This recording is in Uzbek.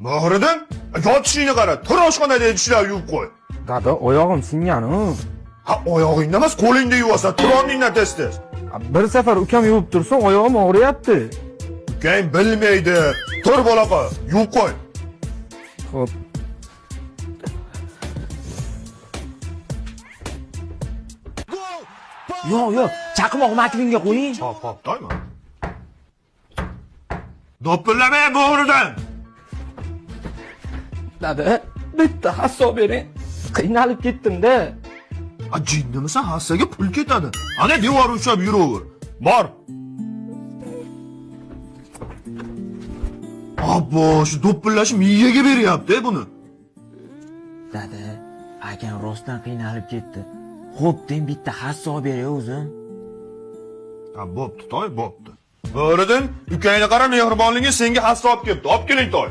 Mohriddin, yotishingni qara, tur oshxonada idishlar yuvib qo'y. Dada, oyog'im singan-u. Ha, oyog'ingni emas, qo'lingda yuvasan, tur o'rningdan tez-tez. Bir safar ukam yuvib tursa, oyog'im og'riyapti. Ukang bilmaydi. Tur bolaqa, yuvib qo'y. Xo'p. Yo'q, yo'q, chaqmoq maklinga qo'ying. Hop, hop, doimo. Do'pillama Mohriddin. Dada, bitta hassa bering. Qiynalib ketdim-da. A jinnimisan, hassaga pul ketadi. Ana devor ushlab yuraver. Bor. Abbo, shu do'ppillashi miyaga beryapti buni. Dada, akam rostdan qiynalib ketdi. Xo'p, deng bitta hassa beray o'zim. Ha, bo'pti, toy, bo'pti. Bo'riddin, ukangni qara, mehribonligi senga hassa olib kelibdi. Olib keling, toy.